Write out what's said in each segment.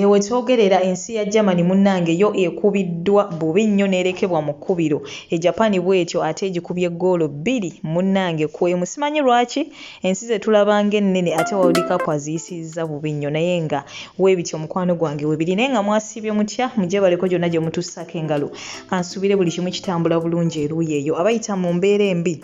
Wetwogerera ensi ya Germany munnange yo ekubiddwa bubi nnyo n'erekebwa mu kkubiro. E Japan bw'etyo ate egikubye ggoolo bbiri munnange ku emu. Simanyi lwaki ensi ze tulaba ng'ennene ate World Cup aziyisizza bubi nnyo naye nga weebityo mukwano gwange webiri. Naye nga mwasiibye mutya? Mugyebaleko gyonna gye mutussaako engalo. Kansuubire buli kimu kitambula bulungi eruuyi eyo. Abayita mu mbeera embi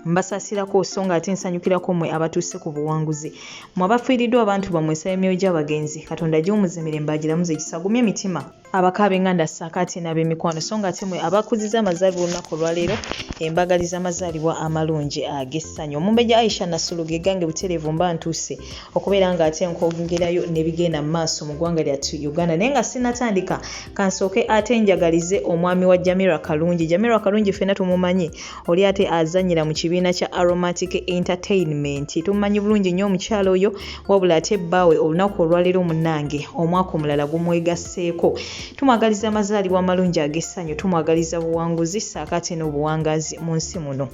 Mbasaasirako so nga ate nsanyukirako mmwe abatuuse ku buwanguzi. Mmwe abafiiriddwa abantu bammwe nsaba emyoyo gy'abagenzi Katonda agiwummuze mirembe agiramuze ekisa agumye emitima abako ab'enganda ssaako ate n'ab'emikwano so nga ate mmwe abakuzizza amazaalibwa olunaku olwaleero embagaliza amazaalibwa amalungi ag'essanyu. Omumbejja Aisha Nasuluga egange butereevu mba ntuuse okubeera nga ate nkwongerayo n'ebigenda mu maaso mu ggwanga lyattu Uganda naye nga sinnatandika kansooke ate njagalize omwami wa Jamira Kalungi. Jamira Kalungi ffenna tumumanyi Oli ate azannyira mu kibiina kya Aromatic Entertainment. Tumumanyi bulungi nnyo omukyala oyo, wabula ate bbaawe olunaku olwaleero munnange omwaka omulala gumwegasseeko. Tumwagaliza amazaalibwa amalungi ag'essanyu, tumwagaliza buwanguzi ssaako ate n'obuwangaazi mu nsi muno.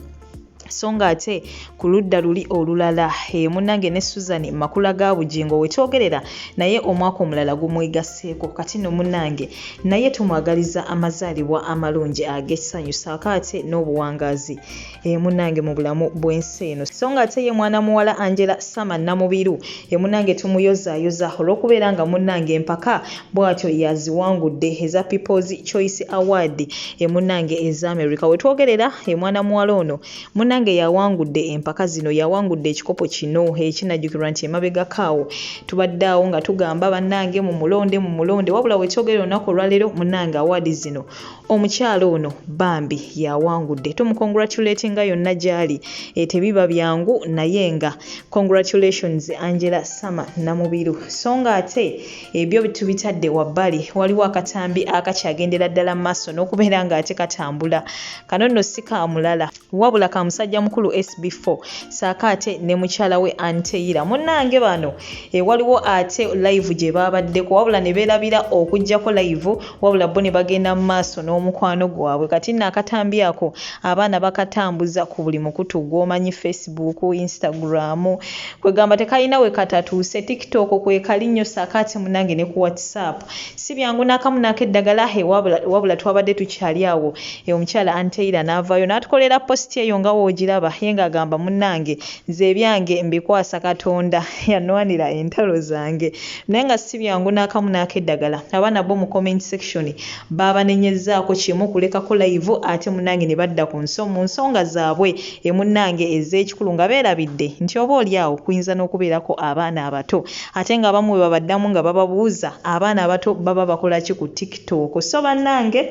So nga ate ku ludda luli olulala eh, munnange ne Susan Makula ga Bugingo we twogerera naye omwaka omulala gumwegasseeko. Kati nno munnange Naye tumwagaliza amazaalibwa amalungi ag'essanyu ssaako ate n'obuwangaazi eh, munnange mu bulamu bw'ensi eno. So nga ate ye mwana muwala Angella Summer Namubiru eh, munnange tumuyozaayoza olw'okubeera nga munnange empaka bw'atyo y'aziwangudde eza People's Choice Award eh, munnange eza America. We twogerera eh, mwana muwala ono Munange yawangudde empaka zino, yawangudde ekikopo kino ekinajjukirwa nti emabegako awo tubadde awo nga tugamba bannange mumulonde mumulonde, wabula wetwogerera olunaku olwaleero munange award zino omukyala ono bambi yawangudde. Tumucongratulatinga yonna gyali eh, tebiba byangu naye nga congratulations Angela Summer Namubiru. So nga ate ebyo tubitadde wabbali, waliwo akatambi akakyagendera ddala mu maaso n'okubeera nga ate katambula. Kano nno si ka mulala wabula ka musajja mukulu SB4 ssaako ate ne mukyala we Ann Teira. Munnange bano eh, waliwo ate live gye baabaddeko wabula ne beerabira okuggyako live wabula bo ne bagenda mu maaso n'omukwano gwabwe. Kati nno akatambi ako abaana bakatambuza ku buli mukutu gw'omanyi Facebook, Instagram, kwegamba tekalina we katatuuse, TikTok kwekali nnyo ssaako ate munnange ne ku WhatsApp. Si byangu n'akamu n'akeddagala he wabula, wabula twabadde tukyali awo e omukyala Ann Taylor n'avaayo n'atukolera post eyo nga w'ogiraba ye ng'agamba munnange nze ebyange mbikwasa Katonda yanwanira entalo zange naye nga si byangu n'akamu n'akeddagala abaana bo mu comment section baabanenyezzaako kimu kulekako live ate munnange ne badda ku nso mu nsonga zaabwe e munnange ez'ekikulu nga beerabidde nti oba oli awo kuyinza n'okubeerako abaana abato ate nga abamu bwe babaddamu nga bababuuza abaana abato baba bakola ki ku TikTok so bannange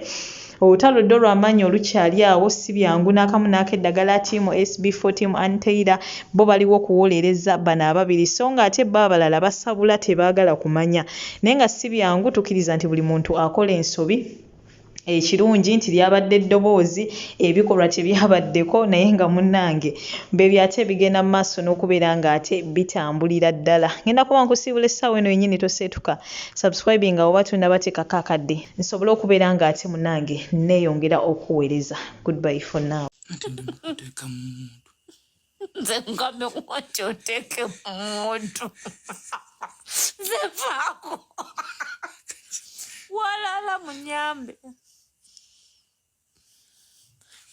olutalo ddo lwamaanyi olukyali awo si byangu n'akamu n'akeddagala tiimu SB4 tiimu Ann Taylor bo baliwo kuwolereza bano ababiri so nga ate bo abalala basabula tebaagala kumanya naye nga si byangu tukkiriza nti buli muntu akola ensobi Ekirungi nti lyabadde ddoboozi, ebikolwa tebyabaddeko naye nga munnange bebyo ate bigenda mu maaso n'okubeera ng'ate bitambulira ddala. Ngenda kuba nkusiibula essaawa eno yennyini toseetuka. Subscribinga oba tonnaba teekako akadde nsobole okubeera ng'ate munnange nneeyongera okukuweereza. Goodbye for now. Anti ndi mukuteeka mu muntu. Nze ngambe nti oteeke mu muntu. Nze vaako. Walala munyambe.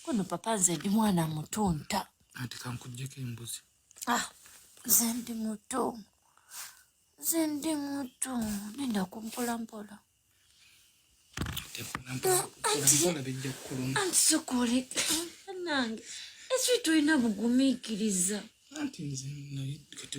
Kono papa nze ndi mwana muto nta. Anti kankuggyeko embuzi. Ah, nze ndi muto. Nze ndi muto. Linda kumpola mpola. Anti sokole nange ekyo tolina bugumiikiriza. Anti nze naye kati